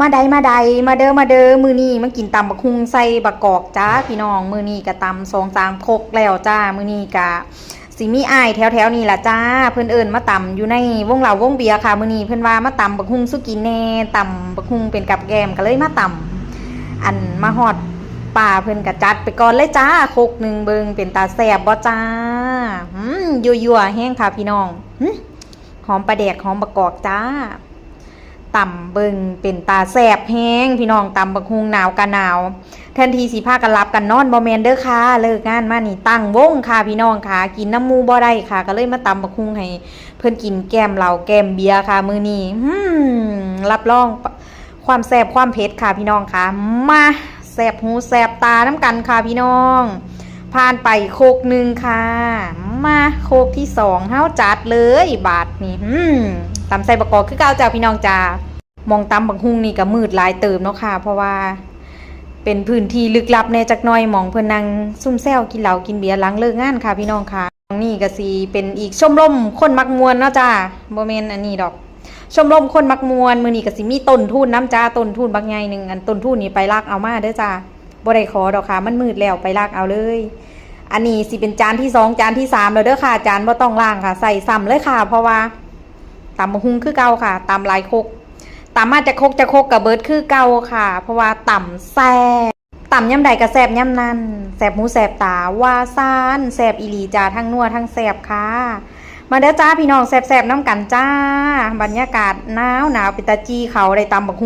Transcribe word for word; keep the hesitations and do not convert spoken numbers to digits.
มาใดมาใด มาเด้อมาเด้อ มื้อนี้มากินตำบักหุ่งใส่บักกอกจ้าพี่น้อง มื้อนี้ก็ตำสองสามครกแล้วจ้า มื้อนี้ก็สิมีอ้ายแถวๆนี่ล่ะจ้า เพิ่นเอิ้นมาตำอยู่ในวงเหล้าวงเบียร์ค่ะ มื้อนี้เพิ่นว่ามาตำบักหุ่งสู่กินแหน่ ตำบักหุ่งเป็นกับแกล้ม ก็เลยมาตำ อันมาฮอดป้าเพิ่นก็จัดไปก่อนเลยจ้า ครกหนึ่ง เบิ่งเป็นตาแซ่บบ่จ้า อืม ยั่วๆแฮงค่ะพี่น้อง หึ หอมปลาแดกหอมบักกอกจ้า ตำเบิ่งเป็นตาแซ่บแฮงพี่น้อง ตำบักหุ่งหนาวกะหนาว แทนที่สิพากันหลับกันนอน บ่แม่นเด้อค่ะ เลิกงานมานี่ตั้งวงค่ะพี่น้องค่ะ กินนำหมู่บ่ได้ค่ะ ก็เลยมาตำบักหุ่งให้เพิ่นกินแกล้มเหล้าแกล้มเบียร์ค่ะมื้อนี้ อืม รับรองความแซ่บความเผ็ดค่ะพี่น้องค่ะ มาแซ่บหูแซ่บตานำกันค่ะพี่น้อง ผ่านไปครกหนึ่งค่ะ มาครกที่สอง เฮาจัดเลยบาดนี้ อืม ตำใส่บักกอกคือเก่าจ้าพี่น้องจ้า หม่องตำบักหุ่งนี่ก็มืดหลายเติบเนาะค่ะ เพราะว่าเป็นพื้นที่ลึกลับแหน่จักหน่อย หม่องเพิ่นนั่งซุ่มแซวกินเหล้ากินเบียร์หลังเลิกงานค่ะพี่น้องค่ะ หม่องนี่ก็สิเป็นอีกชมรมคนมักม่วนเนาะจ้า บ่แม่นอันนี้ดอก ชมรมคนมักม่วน มื้อนี้ก็สิมีต้นทูนนำจ้า ต้นทูนบักใหญ่หนึ่ง อันต้นทูนนี่ไปลักเอามาเด้อจ้า บ่ได้ขอดอกค่ะ มันมืดแล้ว ไปลักเอาเลย อันนี้สิเป็นจานที่สอง จานที่สามแล้วเด้อค่ะ จานบ่ต้องล้างค่ะ ใส่ซ้ำเลยค่ะ เพราะว่าตำบักหุ่งคือเก่าค่ะ ตำหลายครก ตำมาจักครกจักครกก็เบิดคือเก่าค่ะ เพราะว่าตำแซ่บ ตำยามใดก็แซ่บยามนั้น แซ่บหูแซ่บตา ว่าซ่าน แซ่บอีหลีจ้า ทั้งนัวทั้งแซ่บค่ะ มาเด้อจ้าพี่น้อง แซ่บๆนำกันจ้า บรรยากาศหนาวหนาว เป็นตาจี่เขา ได้ตำบักหุ่ง